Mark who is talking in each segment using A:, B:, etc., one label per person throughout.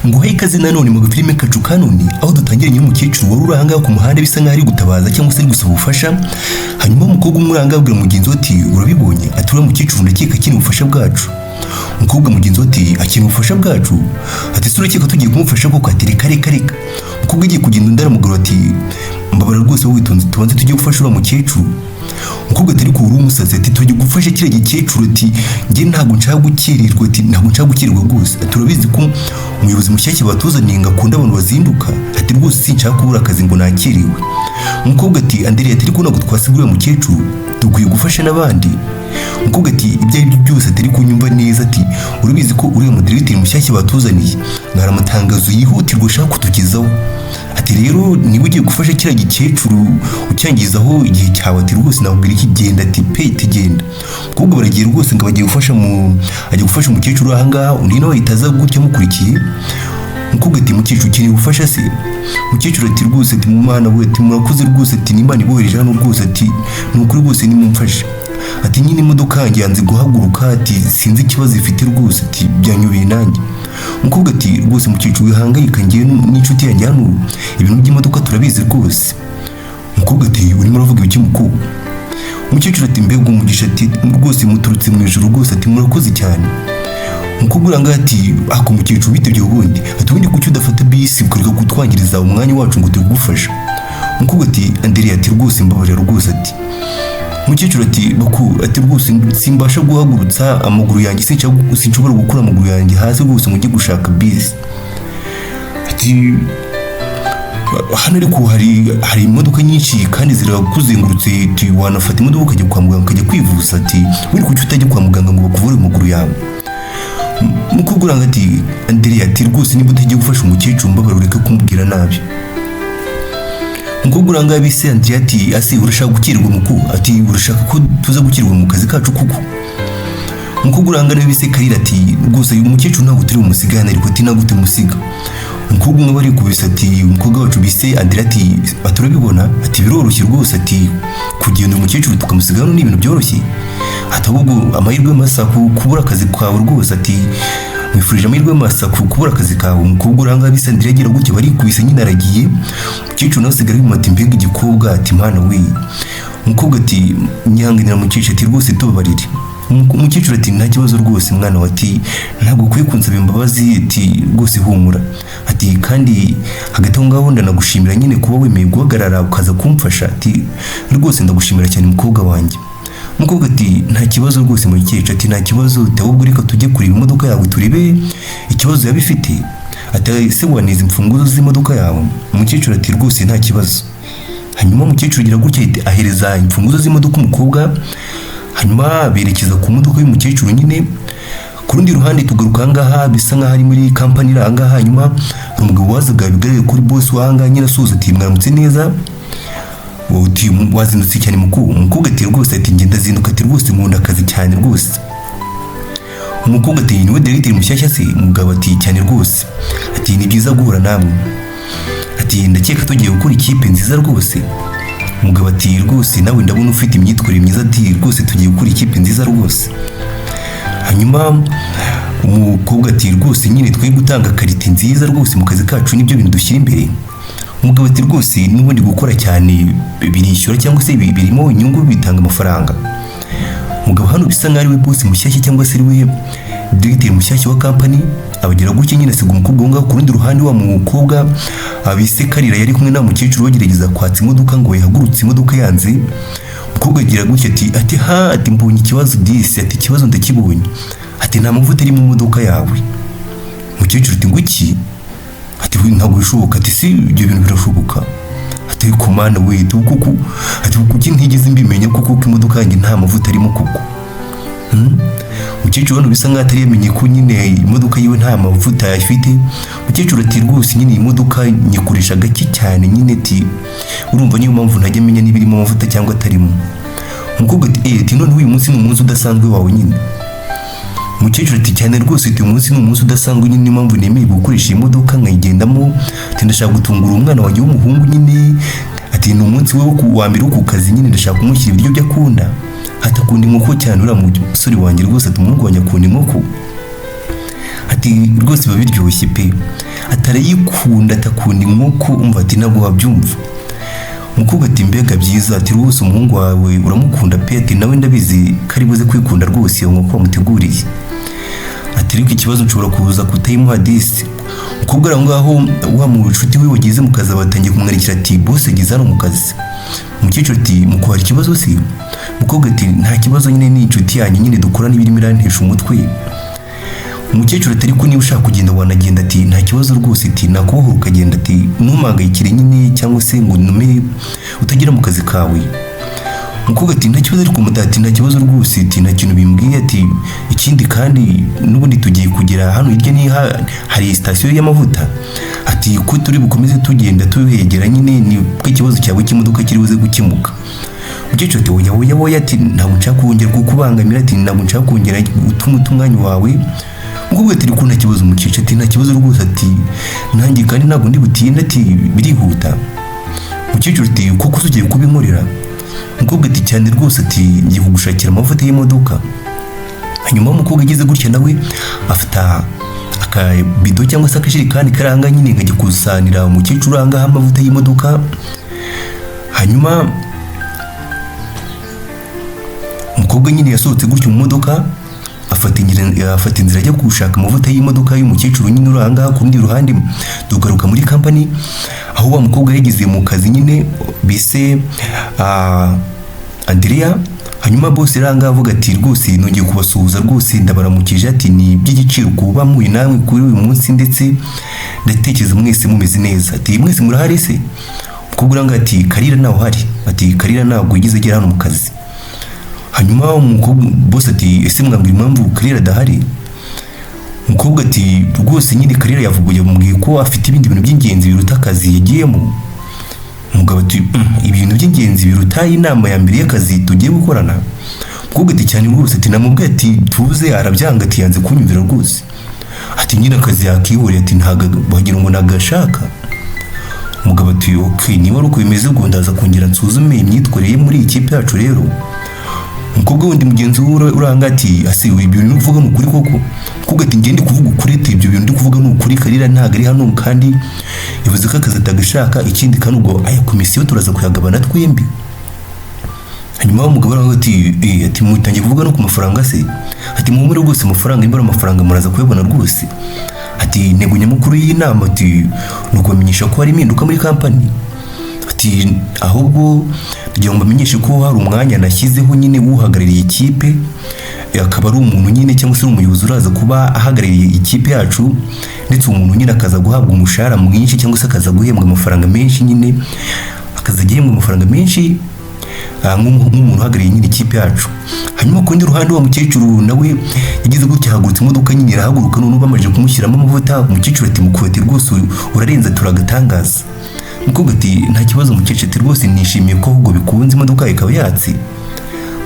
A: Nguhaye ikaze nanone mu gafilime kacu ka none, aho dutangiranye n'umukecuru wari uri ahangaha ku muhanda, bisa nkaho ari gutabaza cyangwa se ari gusaba ubufasha. Hanyuma umukobwa umwe uri ahangaha abwira mugenzi we ati: "Urabibonye?" Ati: "Uriya mukecuru ndakeka akeneye ubufasha bwacu." Umukobwa mugenzi we ati: "Akeneye ubufasha bwacu?" Ati: "Se urakeka tugiye kumufasha koko?" Ati: "Reka, reka, reka." Umukobwa agiye kugenda, undi aramugabo ati: "Mbabara rwose, wowe witonze, tubanze tujye gufasha uriya mukecuru." Umukobwa ati: "Ariko uri umusazi." Ati: "Tujye gufasha kiriya gikecuru." Ati: "Njye ntabwo nshaka gukererwa." Ati: "Ntabwo nshaka gukererwa rwose." Ati: "Urabizi ko umuyobozi mushyashya batuzaniye ngo akunda abantu bazinduka." Ati: "Rwose sinshaka kubura akazi ngo nakerewe." Umukobwa ati: "Andereye." Ati: "Ariko ntabwo twasiga uriya mukecuru, dukwiye gufasha n'abandi." Umukobwa ati: "Ibyo ari byo byose atari kunyumva neza." Ati: "Urabizi ko uriya mudiregiteri mushyashya batuzaniye ngo hari amatangazo yihutirwa ashaka kutugezaho." Ati: "Rero niba ugiye gufasha kiriya gikecuru ucyangizaho igihe cyawe," ati, "rwose nakubwira iki, genda." Ati: "Pe, genda." Umukobwa baragiye rwose, ngo bagiye gufasha mu agiye gufasha umukecuru ahangaha, undi nawe ahita aza gutya amukurikiye. Umukobwa ati: "Mukecuru, ukeneye ubufasha se?" Umukecuru ati: "Rwose," ati, "mu mwana we," ati, "murakoze rwose," ati, "n'Imana ibohereje hano rwose." Ati: "Ni ukuri rwose nimumfashe." Ati: "Nyine imodoka yanjye yanze guhaguruka." Ati: "Sinzi ikibazo ifite rwose." Ati: "Byanyobeye nanjye." Umukobwa ati: "Rwose mukecuru, wihangayika, ngewe n'inshuti yanjye hano ibintu by'imodoka turabizi rwose." Umukobwa ati: "Urimo uravuga ibiki, mukobwa?" Umukecuru ati: "Mbega umugisha!" Ati: "Rwose muturutse mu ijuru rwose." Ati: "Murakoze cyane." Umukobwa uranga ati: "Ako mukecuru, bitebye ubundi." Ati: "Ubundi kuki udafata bisi ukareka kutwangiriza umwanya wacu ngo tugufashe?" Umukobwa ati: "Andereye," ati, "rwose mbabarira rwose." Ati umukecuru ati: "Baku," ati, "rwose simbasha guhagurutsa amaguru yanjye, sinshobora gukura amaguru yanjye hasi rwose ngo njye gushaka bisi." Ati: "Hano ariko hari imodoka nyinshi kandi zirakuzengurutse." Ati: "Wanafata imodoka ukajya kwa muganga, ukajya kwivuza." Ati: "Wenda kuki utajya kwa muganga ngo bakuvure amaguru yawe?" Mukobwa uranga ati: "Andereye," ati, "rwose niba utagiye gufasha umukecuru, mbabarira ureke kumubwira nabi." Umukobwa uranga bise Andrea ati: "Ase urashaka gukirwa, muku?" Ati: "Urashaka ko tuza gukirwa mu kazi kacu kuko?" Umukobwa uranga nawe bise Karira ati: "Rwose uyu mukecuru ntabwo turi bumusigane ariko." Ati: "Ntabwo tumusiga." Umukobwa umwe barikubise ati: "Umukobwa wacu bise Andrea," ati, "turabibona," ati, "biroroshye rwose." Ati: "Kugenda umukecuru tukamusiga hano ni ibintu byoroshye." Ati: "Ahubwo amahirwe masa kubura akazi kawe rwose." Ati: "Mwifurije amahirwe masa kubura akazi kawe." Umukobwa uranga bise Andrea agira gutya barikubise nyine, aragiye. Umukecuru nawe asigara yumva ati: "Mbega igikobwa!" Ati: "Mwana we!" Umukobwa ati: "Nyihanganira mukecuru," ati, "rwose tubabarire." Umukecuru ati: "Nta kibazo rwose, mwana we." Ati: "Ntabwo ukwiye kunsaba imbabazi." Ati: "Rwose humura." Ati: "Kandi hagati aho ngaho ndanagushimira nyine kuba wemeye guhagarara ukaza kumfasha." Ati: "Rwose ndagushimira cyane, mukobwa wanjye." Umukobwa ati: "Nta kibazo rwose, mukecuru." Ati: "Nta kibazo." Ati: "Ahubwo reka tujye kureba imodoka yawe, turebe ikibazo yaba ifite." Ati: "Ese wanize imfunguzo z'imodoka yawe?" Umukecuru ati: "Rwose nta kibazo." Hanyuma umukecuru agira gutya ahita ahereza imfunguzo z'imodoka umukobwa, hanyuma berekeza ku modoka y'umukecuru nyine. Ku rundi ruhande tugaruka ahangaha, bisa nkaho ari muri kampani iri ahangaha. Hanyuma hari umugabo wazaga, bigaragara kuri boss w'ahangaha nyine, asuhuza ati: "Mwaramutse neza." Uti: "Wazindutse cyane, mukuru." Umukobwa ati: "Rwose," ati, "ngenda zinduka." Ati: "Rwose nkunda akazi cyane rwose." Umukobwa ati: "Niwe diregiteri mushyashya se?" Umugabo ati: "Cyane rwose." Ati: "Ni byiza guhura namwe." Ati: "Ndakeka tugiye gukora ikipe nziza rwose." Umugabo ati: "Rwose nawe ndabona ufite imyitwarire myiza." Ati: "Rwose tugiye gukora ikipe nziza rwose." Hanyuma umukobwa ati: "Rwose nyine twe gutanga qualité nziza rwose mu kazi kacu, nibyo bintu dushyira imbere." Umugabo ati: "Rwose n'ubundi gukora cyane birishyura cyangwa se birimo inyungu, bitanga amafaranga." Umugabo hano bisa nkaho ari we boss mushyashya cyangwa se ari we diregiteri mushyashya wa kampani. Abagira gutya nyine asiga umukobwa aho ngaho. Ku rundi ruhande, wa mukobwa abise Karira yari kumwe na mukecuru bagerageza kwatsa imodoka ngo yahagurutse, imodoka yanze. Umukobwa agira gutya ati: "Ha," ati, "mbonye ikibazo disi." Ati: "Ikibazo ndakibonye." Ati: "Nta mavuta ari mu modoka yawe." Umukecuru ati: "Ngo iki?" Ati: "Ntabwo bishoboka." Ati: "Si ibyo bintu birashoboka?" Ati: "Ariko Mana we!" Ati: "Kuko," ati, "kuki ntigeze mbimenya kuko ko imodoka yanjye nta mavuta arimo koko?" Umukecuru hano bisa nkaho atari yamenye ko nyine imodoka yiwe nta mavuta ifite. Umukecuru ati: "Rwose nyine iyi modoka nyikoresha gake cyane nyine." Ati: "Urumva niyo mpamvu ntajya menya niba irimo amavuta cyangwa atarimo." Umukobwa ati: "Eh," ati, "noneho uyu munsi ni umunsi udasanzwe wawe nyine." Umukecuru ati: "Cyane rwose." Ati: "Uyu munsi ni umunsi udasanzwe nyine, niyo mpamvu nemeye gukoresha iyi modoka nkayigendamo." Ati: "Ndashaka gutungura umwana wanjye w'umuhungu nyine." Ati: "Ni umunsi we wa mbere wo ku kazi nyine, ndashaka kumushyira ibiryo byo akunda." Ati: "Akunda inkoko cyane uriya musore wanjye rwose." Ati: "Umuhungu wanjye akunda inkoko." Ati: "Rwose biba biryoshye pe." Atarayikunda, atakunda inkoko. Umva, ati ntabwo wabyumva. Umukobwa ati mbega byiza, ati rwose umuhungu wawe uramukunda pe, ati nawe ndabizi ko ari buze kwikunda rwose iyo nkoko wamuteguriye. Ati ariko ikibazo nshobora kuza kutayimuha disi. Umukobwa aho ngaho, wa mushuti we wagize mu kazi, batangiye kumwandikira ati boss ageze hano mu kazi. Umukecuru ati muko hari ikibazo se? Umukobwa ati nta kibazo nyine, ni inshuti yanjye nyine dukora n'ibirimo irantesha umutwe. Umukecuru ati ariko niba ushaka kugenda wanagenda, ati nta kibazo rwose, ati nakubohora ukagenda, ati ntumpangayikire nyine cyangwa se ngo ntume utagera mu kazi kawe. Umukobwa ati nta kibazo ariko muda, ati nta kibazo rwose, ati nta kintu bimbwiye, ati ikindi kandi n'ubundi tugiye kugera hano hirya niha hari sitasiyo y'amavuta, ati ko turi bukomeze tugenda tuhegera nyine nibwo ikibazo cyawe cy'imodoka kiri buze gukemuka. Umukecuru ati oya oya oya, ati ntabwo nshaka kongera kukubangamira, ati ntabwo nshaka kongera gutuma uta umwanya wawe. Umukobwa ati ariko nta kibazo umukecuru, ati nta kibazo rwose, ati nanjye kandi ntabwo ndi butinde, ati birihuta. Umukecuru ati koko se ugiye kubinkorera? Umukobwa ati cyane rwose, ati ngiye kugushakira amavuta y'imodoka. Hanyuma umukobwa ageze gutya nawe afata akabido cyangwa se akajerekani karanga nyine nkajya kusanira umukecuru ahangaha amavuta y'imodoka. Hanyuma umukobwa nyine yasohotse gutyo mu modoka, afata inzira ajya gushaka amavuta y'imodoka y'umukecuru nyine uri ahangaha. Ku rundi ruhande tugaruka muri kampani aho wa mukobwa yageze mu kazi nyine bise Andrea. Hanyuma boss rero ahangaha avuga ati rwose nongeye kubasuhuza, rwose ndabaramukije, ati ni iby'igiciro kuba muhuye namwe kuri uyu munsi, ndetse ndatekereza mwese mumeze neza, ati mwese murahari se? Umukobwa uranga ati Karira ntawe uhari, ati Karira ntabwo yigeze agera hano mu kazi. Hanyuma umukobwa, boss ati ese mwambwira impamvu Karira adahari? Umukobwa ati rwose nyine Karira yavuguye yamubwiye ko afite ibindi bintu by'ingenzi biruta akazi yagiyemo. Umugabo ati ibintu by'ingenzi biruta inama ya mbere y'akazi tugiye gukorana?" Umukobwa ati cyane rwose, ati namubwiye ati tuze arabyanga, ati yanze kunyumvira rwose, ati nyine akazi yakihoreye, ati ntago wagira ngo nagashaka. Umugabo ati ok, niba ari uko bimeze ubwo ndaza kongera nsuzume imyitwarire ye muri iyi kipe yacu. Rero umukobwa wundi mugenzi we uranga ati ase ibyo bintu uri kuvuga ni ukuri koko? Umukobwa ati ngende kuvuga ukuri, ati ibyo bintu ndi kuvuga ni ukuri, Karira ntabwo ari hano kandi yavuze ko akazi atagashaka, ikindi kandi ubwo aya komisiyo turaza kuyagabana twembi. Hanyuma wa mugabo aravuga ati eh, ati mutangiye kuvuga no ku mafaranga se? Ati muhumure rwose, amafaranga nimba ari amafaranga muraza kuyabona rwose. Ati intego nyamukuru y'iyi nama, ati ni ukubamenyesha ko hari impinduka muri kampani, ati ahubwo tugira ngo mbamenyeshe ko hari umwanya nashyizeho nyine uhagarariye ikipe, akaba ari umuntu nyine cyangwa se ari umuyobozi uraza kuba ahagarariye ikipe yacu, ndetse uwo muntu nyine akaza guhabwa umushahara mwinshi cyangwa se akaza guhembwa amafaranga menshi nyine, akaza guhembwa amafaranga menshi nk'umuntu uhagarariye nyine ikipe yacu. Hanyuma ku rundi ruhande wa mukecuru nawe yagize gutya ahagurutse imodoka nyine irahaguruka, noneho bamaze kumushyiramo amavuta, umukecuru ati mukote rwose urarenze turagatangaza. Umukobwa ati nta kibazo mukecuru, ati rwose nishimiye ko ahubwo bikunze imodoka ikaba yatse.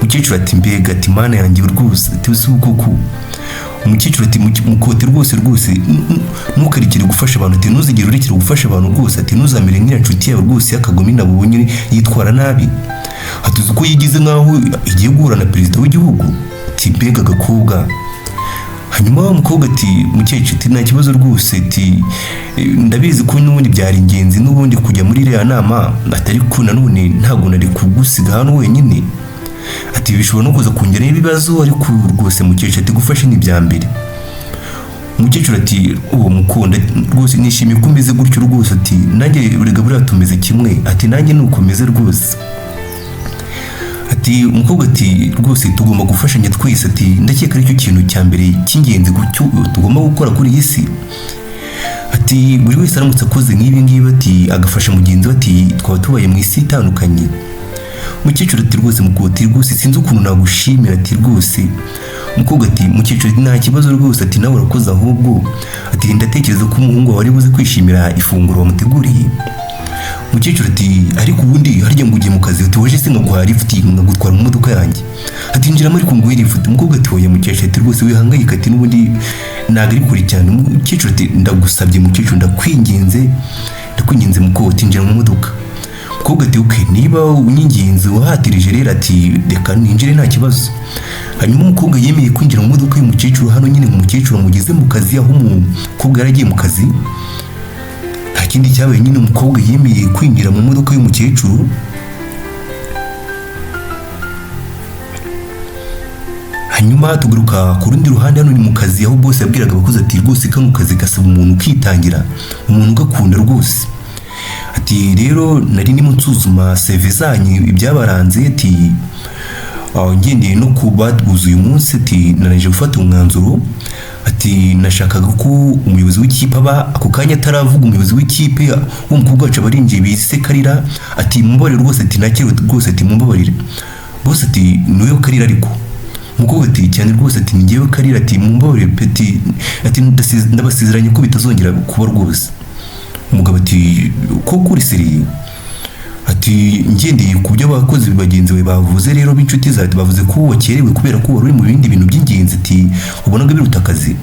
A: Umukecuru ati mbega, ati mana yanjye rwose, ati usi koko. Umukecuru ati mukote rwose rwose ntukarekere gufasha abantu, ati ntuzigere urekera gufasha abantu rwose, ati ntuzamere nk'iriya nshuti yawe rwose y'akagome nabonye yitwara nabi, ati uzi ko yigize nk'aho igiye guhura na perezida w'igihugu, ati mbega agakobwa. Hanyuma wa mukobwa ati mukecuru, ati nta kibazo rwose, ati ndabizi ko n'ubundi byari ingenzi n'ubundi kujya muri iriya nama, ati ariko nanone ntabwo nari kugusiga hano wenyine, ati bishobora no kuza kongeraho ibibazo, ariko rwose mukecuru, ati gufasha ni ibya mbere. Umukecuru ati uwo mukunda rwose nishimiye ko umeze gutyo rwose, ati nanjye urega buriya tumeze kimwe, ati nanjye nuko meze rwose. Ati umukobwa ati rwose tugomba gufashanya twese, ati ndakeka aricyo kintu cya mbere cy'ingenzi tugomba gukora kuri iyi si, ati buri wese aramutse akoze nk'ibi ngibi, ati agafasha mugenzi we, ati twaba tubaye mu isi itandukanye. Umukecuru ati rwose mukoti rwose sinzi ukuntu nagushimira, ati rwose. Umukobwa ati mukecuru nta kibazo rwose, ati nawe urakoze ahubwo, ati ndatekereza ko umuhungu wawe ari buze kwishimira ifunguro wamuteguriye. Umukecuru ati ariko ubundi harya ngo ugiye mu kazi, ati waje se nkaguha lift nkagutwara mu modoka yanjye, ati injiramo ariko nguhe lift. Umukobwa ati oya mukecuru, ati rwose wihangayika, ati n'ubundi ntabwo ari kure cyane. Umukecuru ati ndagusabye mukecuru, ndakwinginze ndakwinginze mukobwa, ati injira mu modoka. Umukobwa ati okay, niba unyinginze wahatirije rero, ati reka ninjire nta kibazo. Hanyuma umukobwa yemeye kwinjira mu modoka y'umukecuru hano nyine, umukecuru amugeze mu kazi aho umukobwa yari agiye mu kazi. Nta kindi cyabaye nyine, umukobwa yemeye kwinjira mu modoka y'umukecuru. Hanyuma tugaruka ku rundi ruhande, hano ni mu kazi aho boss yabwiraga abakozi ati rwose kano kazi gasaba umuntu ukitangira, umuntu ugakunda rwose. Ati rero nari ndimo nsuzuma CV zanyu ibyabaranze, ati ngendeye no kubabuza uyu munsi, ati narangije gufata umwanzuro, ati nashakaga ko umuyobozi w'ikipe aba ako kanya ataravuga umuyobozi w'ikipe, uwo mukobwa wacu abarinjiye bise Karira, ati mumbabarire rwose, ati nakiriwe rwose, ati mumbabarire bose, ati niwe Karira ariko. Umukobwa ati cyane rwose, ati ni njyewe Karira, ati mumbabarire pe, ati ndabasezeranye ko bitazongera kuba rwose. Umugabo ati koko uri sérieux? Ati ngendeye ku byo abakozi bagenzi bawe bavuze rero b'inshuti zawe, bavuze ko wakerewe kubera ko wari uri mu bindi bintu by'ingenzi, ati ubonaga biruta akazi.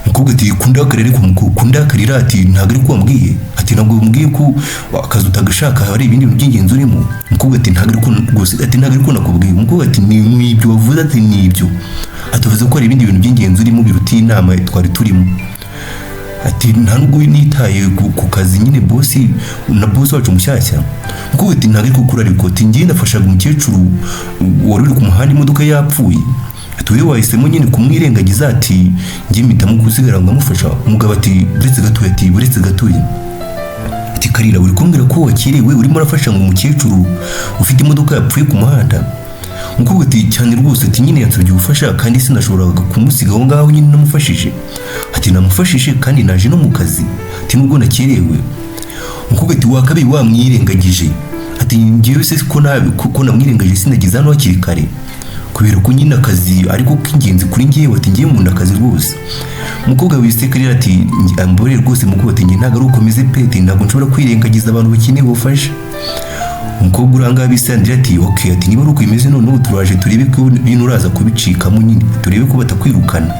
A: Umukobwa ati kundakarira ariko kundakarira, ati ntabwo ari ko wambwiye, ati ntabwo wambwiye ko akazi utagashaka hari ibindi bintu by'ingenzi urimo. Umukobwa ati ntabwo ari ko rwose, ati ntabwo ari ko nakubwiye. Umukobwa ati ni ibyo wavuze, ati ni ibyo, ati uvuze ko hari ibindi bintu by'ingenzi urimo biruta iyi nama twari turimo. Ati nta nubwo nitaye ku kazi nyine boss na boss wacu mushyashya. Umukobwa ati ntabwo ariko kuri ariko, ati njye nafashaga umukecuru wari uri ku muhanda imodoka yapfuye, ati wowe wahisemo nyine kumwirengagiza, ati njye mpitamo gusigara nkamufasha. Umugabo ati buretse gatoya, ati buretse gatoya, ati Karira uri kumbwira ko wakerewe urimo urafasha ngo umukecuru ufite imodoka yapfuye ku muhanda? Umukobwa ati cyane rwose, ati nyine yansabye ubufasha kandi sinashoboraga kumusiga aho ngaho nyine namufashije, ati namufashije kandi naje no mu kazi, ati nubwo nakerewe. Umukobwa ati wakabaye wamwirengagije, ati njyewe se ko namwirengagije sinageze hano hakiri kare kubera ko nyine akazi ariko k'ingenzi kuri njyewe, ati njyewe nkunda akazi rwose. Umukobwa wiseka rero ati ambabarire rwose mukobwa, ati njye ntabwo ari ukomeze pe, ati ntabwo nshobora kwirengagiza abantu bakeneye ubufasha. Umukobwa uri ahangaha bisandira ati okay, ati niba ari uko bimeze noneho turaje turebe ko ibintu uraza kubicikamo nyine, turebe ko batakwirukana.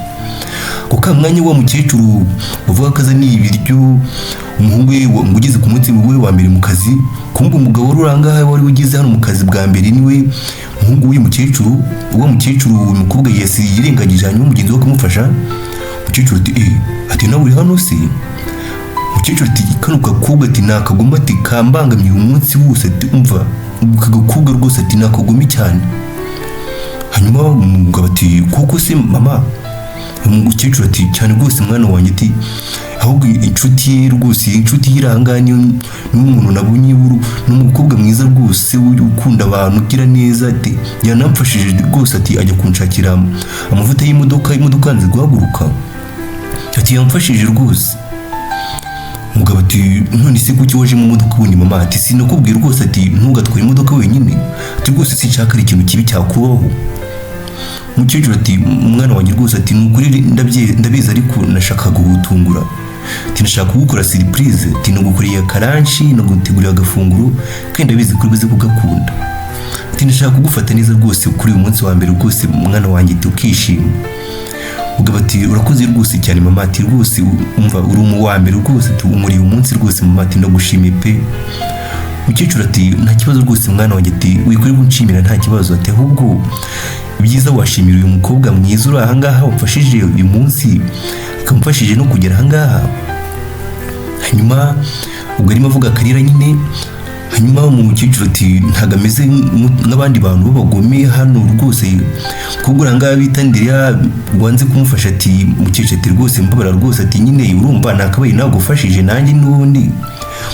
A: Ako ka mwanya wa mukecuru uvuga ko azaniye ibiryo umuhungu we ngo ugeze ku munsi we wa mbere mu kazi, kumbe umugabo wari uri ahangaha wari ugeze hano mu kazi bwa mbere niwe umuhungu w'uyu mukecuru. Uwo mukecuru umukobwa yirengagije, hanyuma mugenzi we akamufasha. Umukecuru ati ati nawe uri hano se? Umukecuru ati kano gakobwa ati nakagoma, ati kambangamiye umunsi wose, ati umva aka gakobwa rwose, ati nakagome cyane. Hanyuma umugabo ati kuko se mama? Umukecuru ati cyane rwose mwana wanjye, ati ahubwo inshuti ye rwose, inshuti ye iranga ni umuntu nabonye ni umukobwa mwiza rwose ukunda abantu ugira neza, ati yanamfashije rwose, ati ajya kunshakira amavuta y'imodoka, imodoka yanze guhaguruka, ati yamfashije rwose. Umugabo ati none se kuki waje mu modoka ubundi mama? Ati sinakubwiye rwose, ati ntugatware imodoka wenyine, ati rwose sinshaka ari ikintu kibi cyakubaho. Umukecuru ati umwana wanjye rwose, ati ni ukuri ndabizi ariko nashakaga kugutungura, ati nashaka kugukora surprise, ati nagukoreye akaranshi, naguteguriye agafunguro kandi ndabizi ko uri buze kugakunda, ati nashaka kugufata neza rwose kuri uyu munsi wa mbere rwose mwana wanjye, ati ukishima. Umugabo ati urakoze rwose cyane mama, ati rwose umva uri umu wa mbere rwose, ati umuriye umunsi rwose mama, ati ndagushimiye pe. Umukecuru ati nta kibazo rwose mwana wanjye, ati wikwiye kunshimira nta kibazo, ati ahubwo ibyiza washimira uyu mukobwa mwiza uri ahangaha wamfashije uyu munsi, akamufashije no kugera ahangaha. Hanyuma ubwo arimo avuga Akarira nyine. Hanyuma umukecuru ati ntabwo ameze nk'abandi bantu b'abagome hano rwose, kuko ahangaha bita Andrea wanze kumufasha, ati mukecuru ati rwose mbabara rwose, ati nyine urumva nakabaye nagufashije nanjye n'ubundi.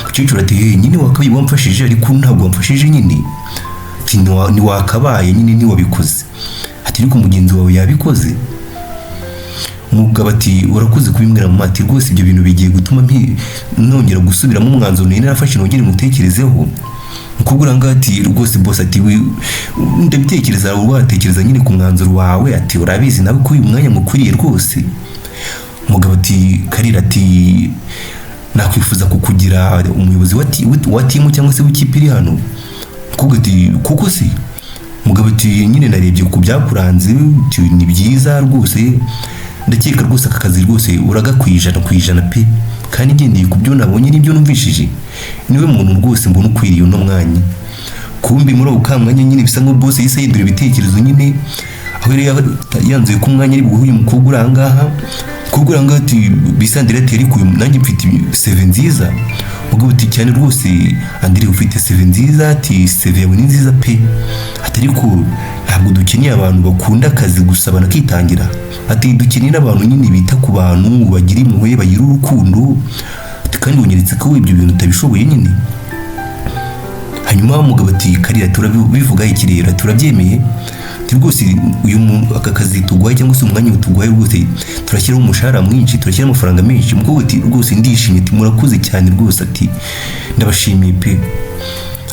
A: Umukecuru ati hey, nyine wakabaye wamfashije ariko ntabwo wamfashije nyine, ati ntiwakabaye nyine ntiwabikoze, ati ariko mugenzi wawe yabikoze. Umugabo ati urakoze kubimbwira mama, ati rwose ibyo bintu bigiye gutuma nongera gusubiramo umwanzuro nari narafashe nongere mutekerezeho. Umukobwa uranga ati rwose boss, ati ndabitekereza watekereza nyine ku mwanzuro wawe, ati urabizi nawe ko uyu mwanya mukwiriye rwose. Umugabo ati Karira, ati nakwifuza kukugira umuyobozi wa timu cyangwa se w'ikipe iri hano. Umukobwa ati kuko se? Umugabo ati nyine narebye ku byakuranze, ni byiza rwose, ndakeka rwose aka kazi rwose uragakwiye 100% pe, kandi ngendeye ku byo nabonye n'ibyo numvishije Niwe muntu rwose mbona ukwiriye uno mwanya. Kumbi muri ako kamwanya nyine bisa nkaho boss yahise ahindura ibitekerezo nyine, aho yari yanzuye ko umwanya ari buguhe uyu mukobwa uri ahangaha. Umukobwa uri ahangaha ati bisa Andrea ati: "Ariko uyu nanjye mfite CV nziza." Mugabo uti: "Cyane rwose Andrea, ufite CV nziza." Ati: "CV yawe ni nziza pe." Ati: "Ariko ntabwo dukeneye abantu bakunda akazi gusa banakitangira." Ati: "Dukeneye n'abantu nyine bita ku bantu, bagira impuhwe, bagira urukundo." Ati: "Kandi wanyeretse ko ibyo bintu utabishoboye nyine." Hanyuma umugabo ati: "Karira, turabivuga iki rero? Turabyemeye." Ati: "Rwose uyu aka kazi tuguhaye cyangwa se umwanya tuguhaye, rwose turashyiraho umushahara mwinshi, turashyiraho amafaranga menshi." Umukobwa ati: "Rwose ndishimye." Ati: "Murakoze cyane rwose." Ati: "Ndabashimiye pe."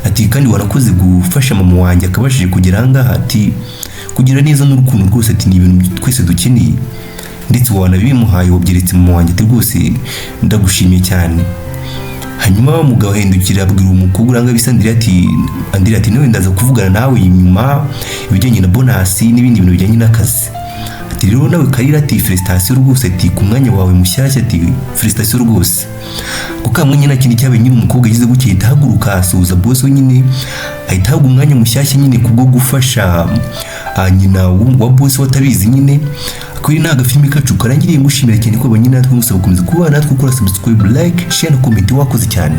A: Ati: "Kandi warakoze gufasha mama wanjye akabashije kugera aha ngaha." Ati: "Kugira neza n'urukundo rwose," ati, "ni ibintu twese dukeneye, ndetse wanabimuhaye, wabyeretse mama wanjye." Ati: "Rwose ndagushimiye cyane." Hanyuma umugabo ahindukira abwira umukobwa uranga bisa Andrea ati: "Andrea," ati, "nawe ndaza kuvugana nawe inyuma ibijyanye na bonus n'ibindi bintu bijyanye n'akazi." Ati: "Rero nawe Karira," ati, "félicitations rwose," ati, "ku mwanya wawe mushyashya." Ati: "Félicitations rwose." Kuko mwanya nta kintu cyabaye nyine, umukobwa yagize gutya ahita ahaguruka asuhuza boss we nyine, ahita ahabwa umwanya mushyashya nyine kubwo gufasha nyina wa boss we atabizi nyine. Kuri ni agafilimi kacu karangiriye. Ngushimira cyane ko abanye natwe, ngusaba gukomeza kuba natwe, ukora subscribe, like, share na comment. Wakoze cyane.